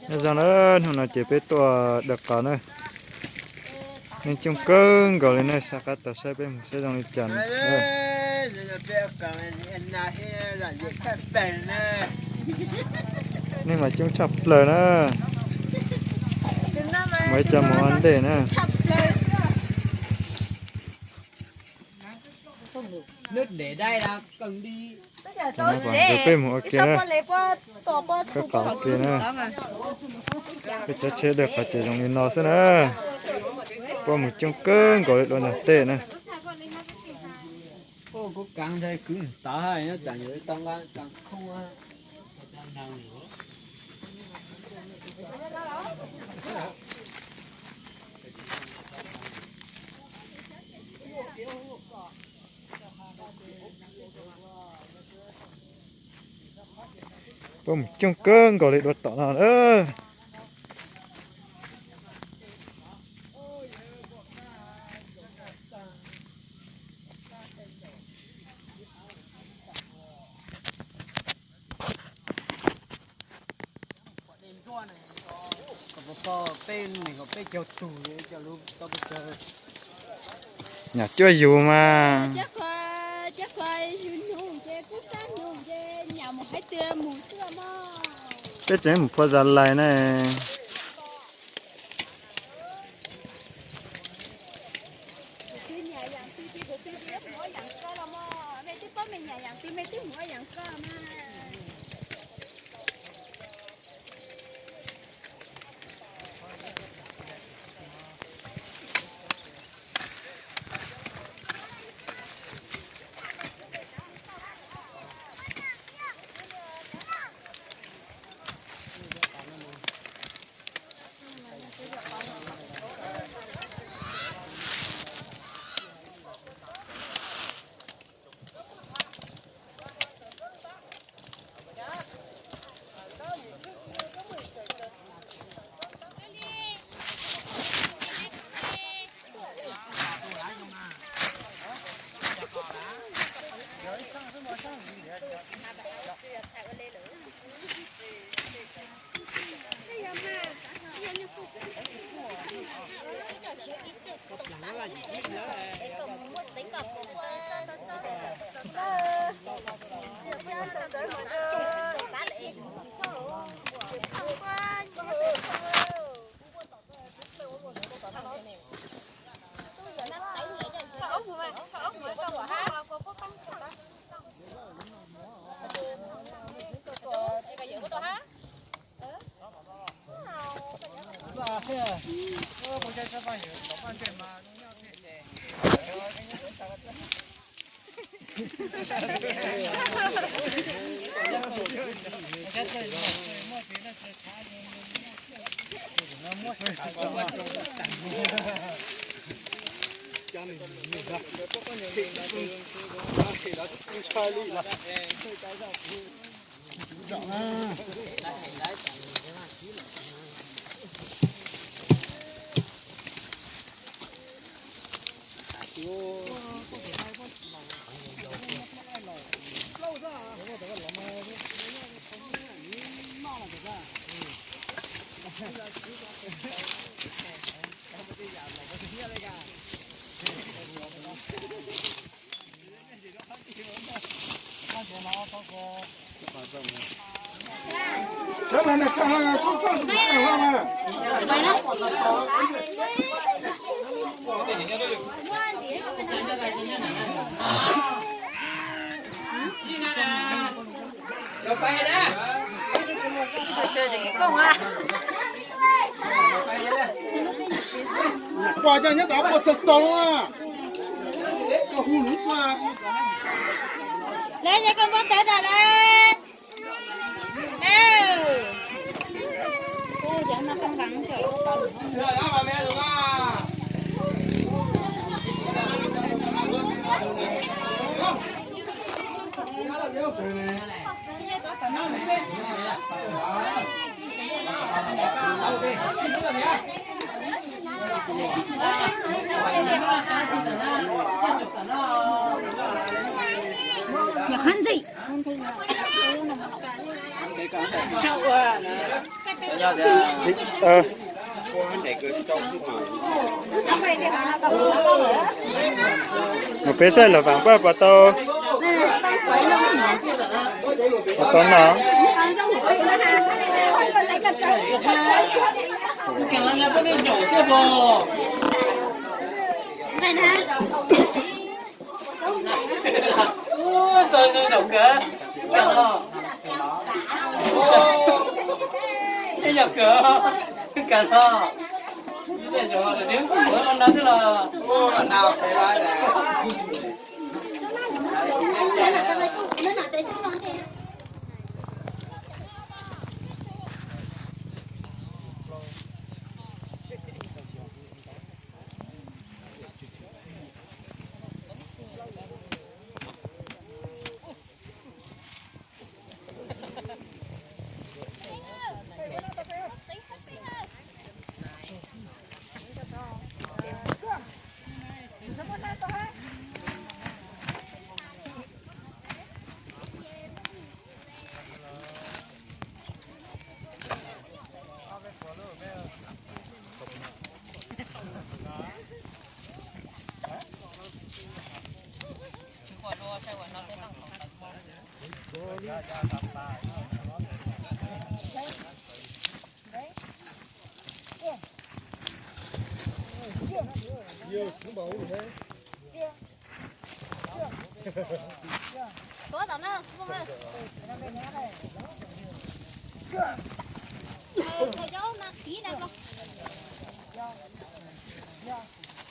Nyob zoo na, hnub no ces peb tuaj dawm qos na. Neeg coob kawg nkaus li na, sab qab tau saib peb mus saib zoo li cas. Neeg mas coob tshaj plaws na. Mus ib co mus ua ntej na. Peb mus ua ke na. Peb qos ua ke na. Peb cov tsheb dawm qos ces zoo li no xwb na. Puab mus coob kawg nkaus li dua ntawm tej na. Puab mus coob kawg nkaus li dua tom no na. Nyam cuab yus mas. Peb tseem mus phua Zas Lais na. Pom cov nyob tod puas txaus txaus los, koj hu lus txog. Lawv yog koj npau taws tag lawm. Yog qhab ntxim. Mus peb saib los vaam paj puas tau, puas tau no.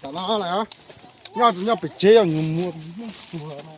Tam no lawm, nyob nyob pem tsev yog nyuag muag tuag no.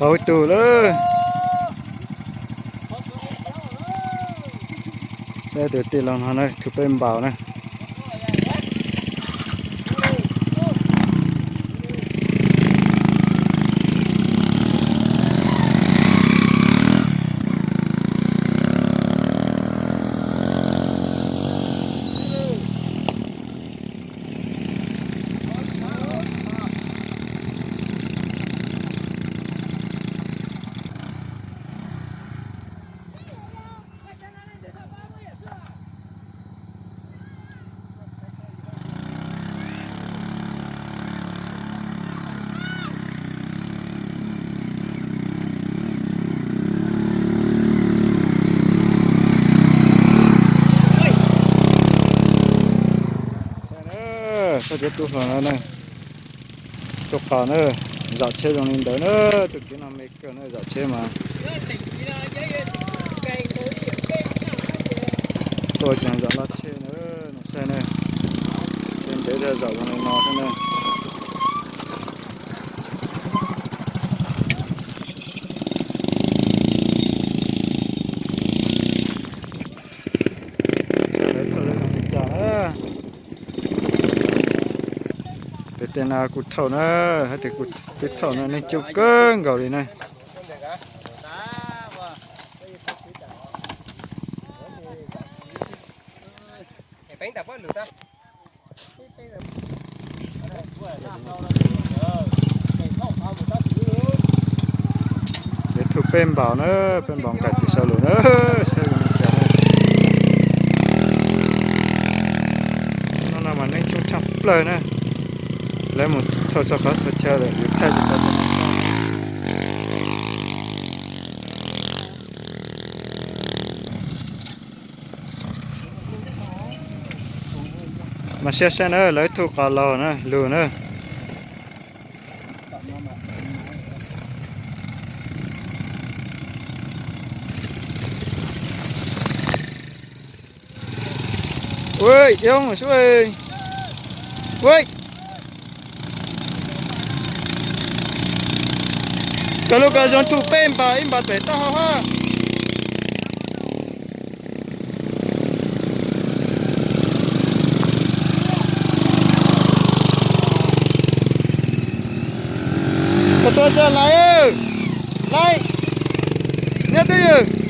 Qau tug lawm. Saib tus tij laug no na, tus peb npaum na. Txoj tub hluas no na, tub qos na, zom tsheb zoo li ntawd na, txoj kev no me kawg na, zom tsheb mas. Tuaj ces zom loj tsheb na, nej saib na, tsheb ntev zog zom zoo li no xwb na. Tej no kuv thaum na, hais tias kuv twb thaum no neeg coob kawg nkaus li na. Lawv thu peb npaus na, peb npaus nqaim tim saum lus na, saib zoo li cas na. Hnub no mas neeg coob tshaj plaws na. Lawv mus thauj txog qhov txhia chaw lawm, yuav thaij tsis tau. Mas siab saib na, lawv thu qos laus na, lus na. Ui, yog sub, ui, koj lub koj zoo thu peb npaus, ib npaus pem taub hau hab. Koj tuaj tso lais, lais, nyob twj ywm.